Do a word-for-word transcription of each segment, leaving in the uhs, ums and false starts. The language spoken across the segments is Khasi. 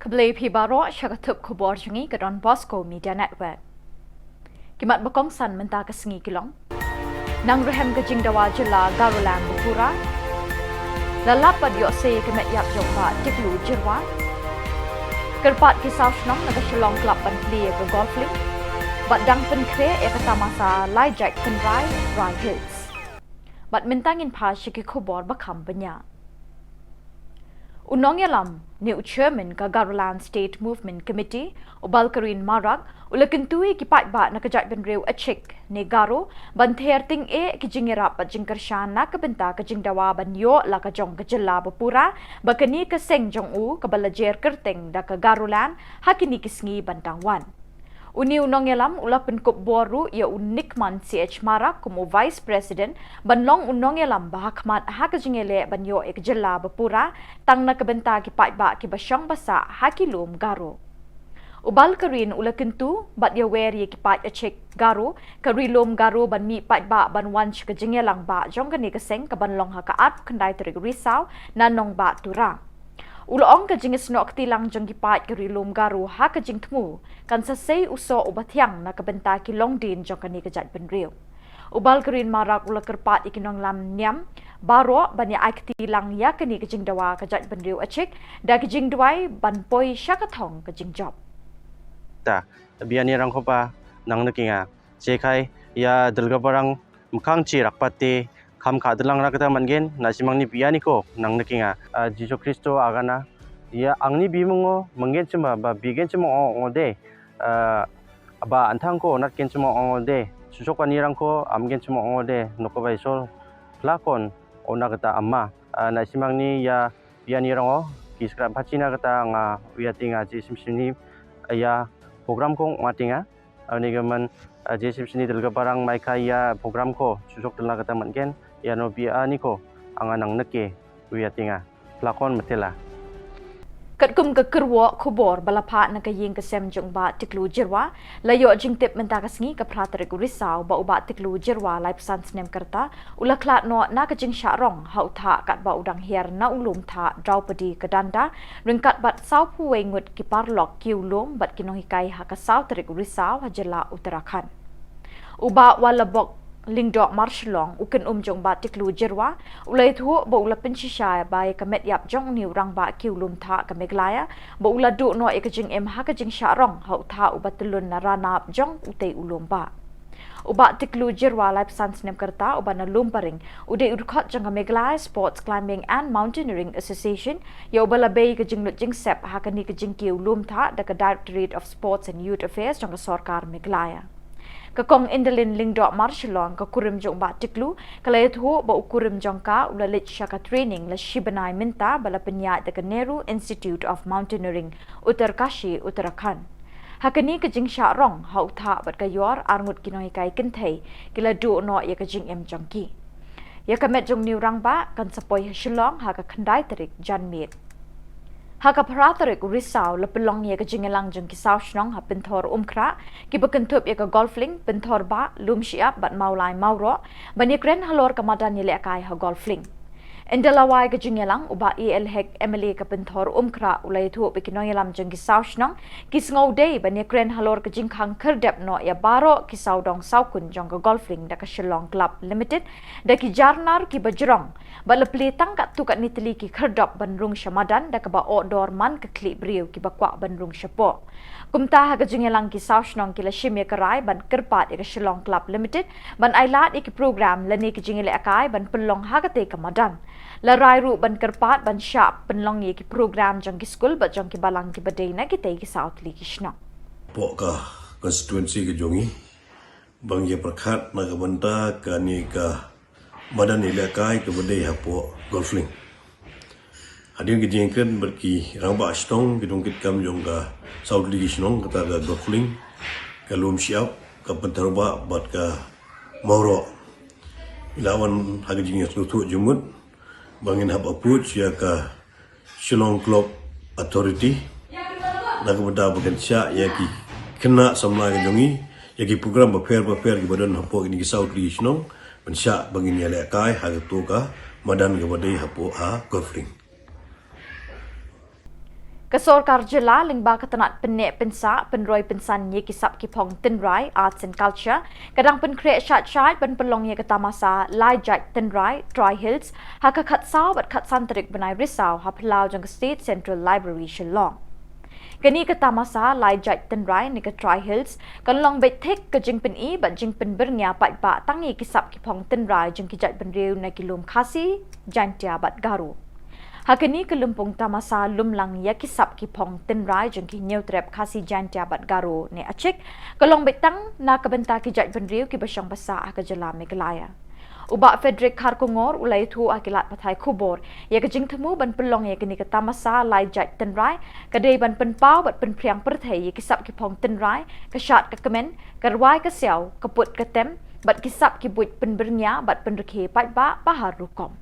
Khublei phi baroh sha ka thup khubor jong ngi ka Don Bosco Media Network. Ki mat ba kongsan mynta ka sngi ki long: Nang rhem ka jingdawa jylla Garoland ba pura. La lap bad ïoh sei ka met ïap jong Bah Tiklu Jyrwa. Kyrpad ki saw shnong na ka Shillong Club ban plie ka golf link. Bad dang pynkhreh ïa ka tamasa lai jait kynrai Rai Hills. Bad mynta ngin phai sha ki khubor ba kham bniah. U nongïalam ne u chairman ka Garoland State Movement Committee, u Balkarin Marak, u la kyntu ïa ki paidbah na ka jaitbynriew Achik ne Garo ban ther tyngeh ki jingïarap bad jingkyrshan na ka bynta ka jingdawa ban ïoh la ka jong ka jylla ba pura ba kane ka seng jong u kaba la jer kyrteng da ka Garoland ha kine ki sngi ban dang wan. Une u nongïalam u la pynkup bor ruh ïa u Nikman C H Marak kum u Vice President ban long u nongïalam ba ha khmat ha ka jingïaleh ban ïoh ïa ka jylla ba pura tang na ka bynta ki paidbah kiba shong ba sah ha ki lum Garo. U Balkarin u la kyntu bad ïawer ïa ki paid Achik Garo, ka Ri Lum Garo ban mih paidbah ban wan sha ka jingïalang bah jong kane ka seng kaban long ha ka arphew khyndai tarik Risaw na Nongbah Tura. U la ong ka jingïasnoh kti lang jong ki paid ka Ri Lum Garo ha ka jingthmu kan sa sei u soh uba thiang na ka bynta ki longdien jong kane ka jaitbynriew. U Balkarin Marak u la kyrpad ïa ki nongïalam niam baroh ban ïa ai kti lang ïa kane ka jingdawa ka jaitbynriew Achik da ka jingduwai ban poi sha ka thong ka jingjop. Ta, biani rang khopa nang na kinga. Chekhai, ïa dulga barang mkhang chi rakpate kham kha dlang ra kata man gen na chimang ni biani ko nang na kinga. Ah, Jisu Kristo agana. Ïa angni bi mungo manggen chima ba bi gen chima ong ong de. Ah, ba anthang ko nat gen chima ong ong de. Susok ani rang ko am gen chima ong ong de. Noko bai sol. Plakon ona kata amma. Ah, na chimang ni ïa biani rang o. Ki skra pachina kata nga ïa tinga ji sim sini ïa program ko nga tinga. Ani gaman, ah, je sim sini dulga barang mai ka ïa program ko, susok dulga kata man gen, ïa no biani ko, anga nang neke, ïa tinga. Plakon matela. Katkum ka kyrwoh khubor ba la phah na ka ïing ka sem jong Bah Tiklu Jyrwa, la ïoh jingtip mynta ka sngi ka phra tarik Risaw ba u Bah Tiklu Jyrwa laiphew san snem ka rta, u la khlad noh na ka jingshah rong ha u thah katba u dang hiar na u lum thah Draupadi Kadanda, ryngkat bad sawphew wei ngut ki paralok ki u lum bad ki nonghikai ha ka saw tarik Risaw ha jylla Uttarakhand. U Bah Wallabok Lyngdoh Marshillong, u kynum jong Bah Tiklu Jyrwa, u la ïathuh ba u la pynshisha ba ïa ka met ïap jong une u rangbah ki u lum thah ka Meghalaya, ba u la duh noh ïa ka jingim ha ka jingshah rong ha u thah uba tyllun na ranab jong utei u lum bah. U Bah Tiklu Jyrwa laiphew san snem ka rta uba na Lumparing, u dei u dkhot jong ka Meghalaya Sports Climbing and Mountaineering Association, ïa uba la bei ka jinglut jingsep ha kane ka jingkiew lum thah da ka Directorate of Sports and Youth Affairs jong ka sorkar Meghalaya. Ka Kong Indalin Lyngdoh Marshillong, ka kurim jong u Bah Tiklu, ka la ïathuh ba u kurim jong ka u la leit sha ka training la shi bnai mynta ba la pynïaid da ka Nehru Institute of Mountaineering, Uttarkashi, Uttarakhand. Ha kane ka jingshah rong ha u thah bad ka ïor, arngut ki nonghikai kynthei ki la duh noh ïa ka jingim jong ki. Ïa ka met jong une u rangbah kan sa poi ha Shillong ha ka khyndai tarik Janmiet. Ha ka phra tarik Risaw la pynlong ïa ka jingïalang jong ki saw shnong ha Pynthor Umkhrah, kiba kynthup ïa ka Golf Link, Pynthor Bah, Lum Shyiap bad Mawlai Mawroh, ban ïakren halor ka madan ïalehkai ha Golf Link. Ynda la wai ka jingïalang, u Bah A L Hek, M L A ka Pynthor Umkhrah, u la ïathuh ba ki nongïalam jong ki saw shnong ki sngew dei ban ïakren halor ka jingkhang khyrdep noh ïa baroh ki sawdong sawkun jong ka Golf Link da ka Shillong Club Limited da ki jarnar kiba jrong, bad la plie tang katto katne tylli ki khyrdop ban rung sha madan da kaba ohdor man ka khlieh briew kiba kwah ban rung shapoh. Kumta ha ka jingïalang ki saw shnong ki la shim ïa ka rai ban kyrpad ïa ka Shillong Club Limited ban ailad ïa ki program lane ki jingïalehkai ban pynlong ha katei ka madan. La rai ruh ban kyrpad ban shah pynlong ïa ki program jong ki skul bad jong ki balang kiba dei na kitei ki saw tylli ki shnong. Hapoh ka constituency ka jong ngi, ba ngi ïa pyrkhat na ka bynta kane ka madan ïalehkai kaba dei hapoh Golf Link. Hadien ka jingïakren bad ki rangbah shnong, ki nongkitkam jong ka saw tylli ki shnong, kata ka Golf Link, ka Lum Shyiap, ka Pynthor Bah bad ka Mawroh, ngi la wan ha ka jingïasngewthuh jingmut ba ngin hap approach ïa ka Shillong Club Authority na ka bynta ba kan shah ïa ki khynnah samla ka jong ngi ïa ki program bapher bapher kiba don hapoh kine ki saw tylli ki shnong, ban shah ba ngin ïalehkai ha kato ka madan kaba dei hapoh ha Golf Link. Ka sorkar jylla lyngba ka tnat pynneh pynsah pynroi pynsan ïa ki sap ki phong tynrai, arts and culture, ka dang pynkhreh shait shait ban pynlong ïa ka tamasa lai jait tynrai, Tri Hills, ha ka khatsaw bad khatsan tarik bnai Risaw ha phyllaw jong ka State Central Library Shillong. Kane ka tamasa lai jait tynrai ne ka Tri Hills kan long beit thik ka jingpyni bad jingpynbyrngia paidbah tang ïa ki sap ki phong tynrai jong ki jaitbynriew na ki lum Khasi, Jaintia bad Garo. Ha kane ka lympung tamasa lum lang ïa ki sap ki phong tynrai jong ki Hynñiewtrep, Khasi, Jaintia bad Garo ne Achik, ka long beit tang na ka bynta ki jaitbynriew kiba shong basa ha ka jylla Meghalaya. U Bah Frederick Kharkongor u la ïathuh ha ki lad pathai khubor ïa ka jingthmu ban pynlong ïa kane ka tamasa lai jait tynrai ka dei ban pynpaw bad pynphriang pyrthei ïa ki sap ki phong tynrai, ka shad ka kmen, ka rwai ka siaw, ka put ka tem bad ki sap ki buit pynbyrngia bad pynrkhie paidbah ba har rukom.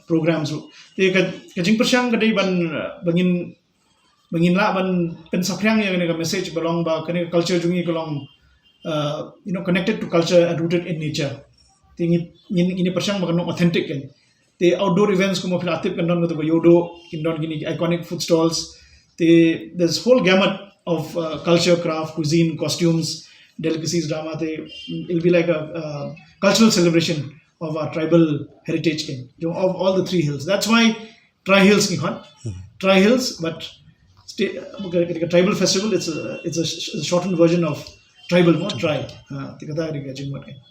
Programs ruh. Te ka, ka jingpyrshang ka dei ban, uh, ba ngin, ba ngin lah ban pynsaphriang ïa kane ka message ba long ba kane ka culture jong ngi ka long, uh, you know, connected to culture and rooted in nature. Te ngi, ngi, ngi pyrshang ba kan long authentic kan. Te outdoor events kumba phi la tip kan don kata ka Yodo, kin don kine ki iconic food stalls. Te there's whole gamut of, uh, culture, craft, cuisine, costumes, delicacies, drama. Te it'll be like a, uh, cultural celebration of our tribal heritage kan, you know, of all the three hills. That's why Tri Hills ngi khot. Tri Hills, but sti-, uh, ka, ka, ka tribal festival, it's a, it's a sh-, shortened version of tribal, not tri. Uh, te kata ka dei ka jingmut kan.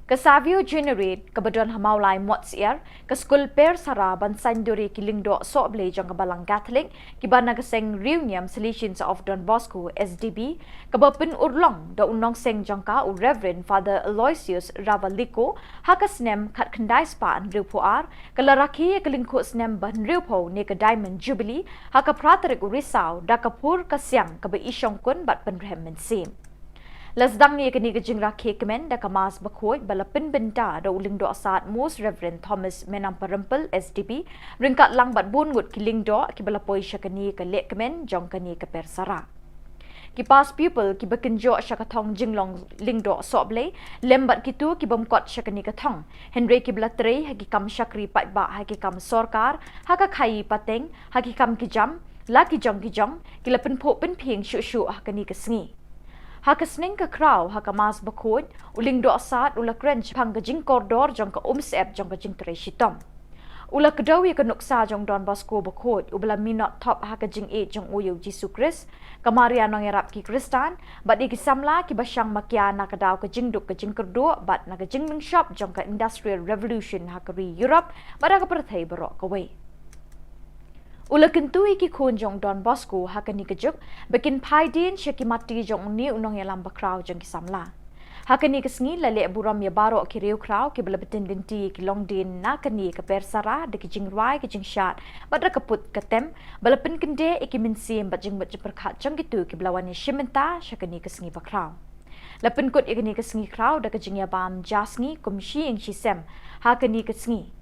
Ka Savio Juniorate kaba don ha Mawlai Motsyiar, ka skul Pyrsara ban saiñdur ïa ki lyngdoh sohblei jong ka Balang Catholic, kiba na ka seng riewniam Salesians of Don Bosco, S D B, kaba pynurlong da u nongseng jong ka u Reverend Father Aloysius Ravaliko ha ka snem khatkhyndai spah hynriewphew ar, ka la rakhe ïa ka lyngkhuh snem ba hynriewphew ne ka Diamond Jubilee ha ka phra tarik u Risaw da ka phur ka siang kaba i shongkun bad pynrhem mynsiem. La sdang ïa kane ka jingrakhe kmen da ka Mass bakhuid ba la pynbynta da u lyngdoh sad Most Reverend Thomas Menamparimpal S D B, ryngkat lang bad bun ngut ki lyngdoh kiba la poi sha kane ka lehkmen jong kane ka Pyrsara. Ki past pupil kiba kynjoh sha ka thong jinglong lyngdoh sohblei lem bad kito ki bym kot sha kane ka thong, hynrei kiba la trei ha ki kam shakri paidbah, ha ki kam sorkar, ha ka khaii pateng, ha ki kam ki jam, la ki jong ki jong, ki la pynphuh pynphieng shuh shuh ha kane ka sngi. Ha ka sneng ka khraw, ha ka Mass bakhuid, u lyngdoh sad u la kren shaphang ka jingkordor jong ka umsyep jong ka jingtrei shitom. U la kdew ïa ka nuksa jong Don Bosco bakhuid, uba la minot thop ha ka jingïeit jong u ïa u Jisu Khrist, ka Maria Nongïarap ki Khristan, bad ïa ki samla kiba shang makia na ka daw ka jingduk ka jingkyrduh bad na ka jinglungshop jong ka Industrial Revolution ha ka ri Europe bad ha ka pyrthei baroh kawei. U la kyntu ïa ki khun jong Don Bosco ha kane ka juk ba kin phai dien sha ki mati jong une u nongïalam bakhraw jong ki samla. Ha kane ka sngi la leh burom ïa baroh ki riewkhraw kiba la btin lynti ïa ki longdien na kane ka Pyrsara da ki jingrwai, ki jingshad bad da ka put ka tem, ba la pynkyndeh ïa ki mynsiem bad jingmut jingpyrkhat jong kito kiba la wan ïashim bynta sha kane ka sngi bakhraw. La pynkut ïa kane ka sngi khraw da ka jingïabam ja sngi kum shi ïing shi sem ha kane ka sngi.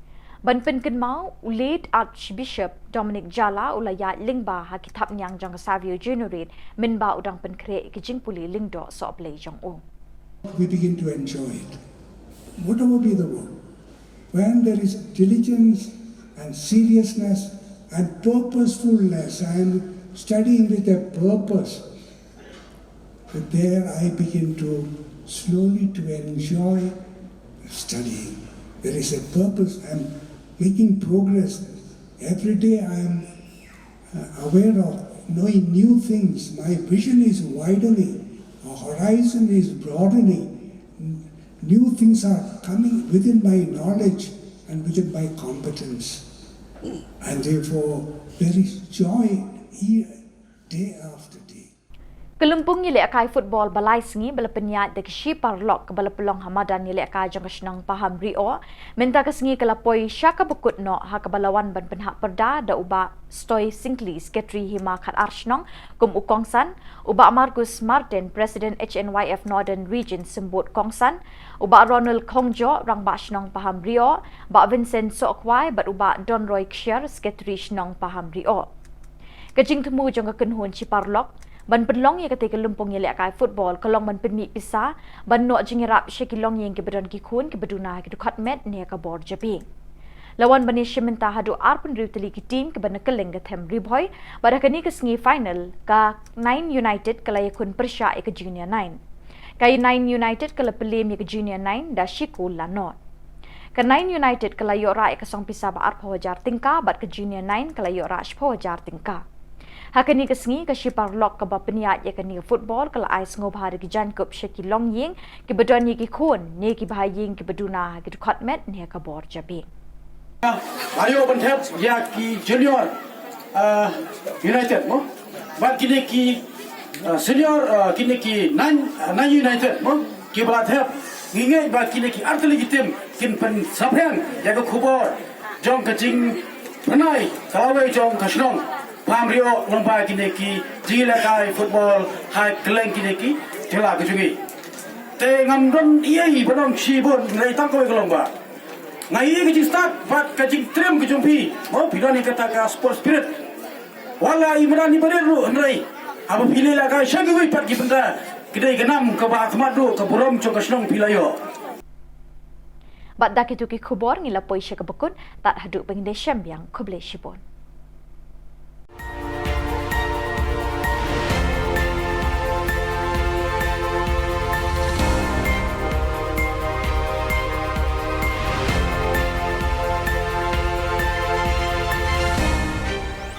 Ban pynkynmaw, u late Archbishop Dominic Jala u la ïaid lyngba ha ki thapniang jong ka Savio Juniorate mynba u dang pynkhreh ïa ki jingpule lyngdoh sohblei jong u. We begin to enjoy it. Whatever be the work, when there is diligence and seriousness and purposefulness, I am studying with a purpose. But there I begin to slowly to enjoy studying. There is a purpose. I'm making progress. Every day I am, uh, aware of knowing new things. My vision is widening. Our horizon is broadening. N-, new things are coming within my knowledge and within my competence. And therefore, there is joy e-, day after day. Ka lympung ïalehkai football ba lai sngi ba la pynïaid da ki shi paralok kaba la pynlong ha madan ïalehkai jong ka shnong Pahamrioh mynta ka sngi ka la poi sha kaba kut noh, ha kaba la wan ban pynhap pyrda da u Bah Stoy Syngkli, Secretary Hima Khatar Shnong kum u kongsan, u Bah Marcus Martin, President H N Y F Northern Region Symbud kongsan, u Bah Ronald Khongjoh, Rangbah Shnong Pahamrioh, Bah Vincent Sohkhwai bad u Bah Donroy Kshiar, Secretary Shnong Pahamrioh. Ka jingthmu jong ka kynhun shi paralok ban pynlong ïa katei ka lympung ïalehkai football ka long ban pynmih pisa ban noh jingïarap sha ki longïing kiba don ki khun kiba duna ha ki dkhot met ne ha ka bor jabieng. La wan ban ïashim bynta haduh arphew hynriew tylli ki team kiba na kylleng ka them Ri Bhoi, bad ha kane ka sngi final ka Nine United ka la ïakhun pyrshah ïa ka Junior Nine. Ka Nine United ka la pynlem ïa ka Junior Nine da shi kol la nod. Ka Nine United ka la ïoh rah ïa ka song pisa ba arphew hajar tyngka bad ka Junior Nine ka la ïoh rah shiphew hajar tyngka. Ha kane ka sngi ka shi paralok kaba pynïaid ïa kane ka football ka la ai sngewbha da ki jaiñkup sha ki longïing kiba don ïa ki khun ne ki bahaïing kiba duna ha ki dkhot met ne ha ka bor jabieng. Ayo ban thep ïa ki Junior, uh, United mo. Bad kine ki, uh, Senior, uh, kine ki Nine, uh, Nine United mo. Kiba la thep, ngi ngeit ba kine ki artylli ki team kin pynsaphriang ïa ka khubor jong ka jingpynai ka lawei jong ka shnong Pamrioh lyngba kine ki jingïalehkai football ha kylleng kine ki jylla ka jong ngi. Te ngam don ei ei ban ong shibun, hynrei tang kawei ka long ba nga ïohi ka jingstad bad ka jingtriem ka jong phi. Mo, phi don ïa kata ka sports spirit. Wat la i madan i barit ruh, hynrei haba phi leh lehkai sha kiwei pat ki bynta, ka dei ka nam kaba ha khmat ruh, ka burom jong ka shnong phi la ïoh. Bad da kito ki khubor ngi la poi sha kaba kut, tad haduh ba ngin ïashem biang, khublei shibun.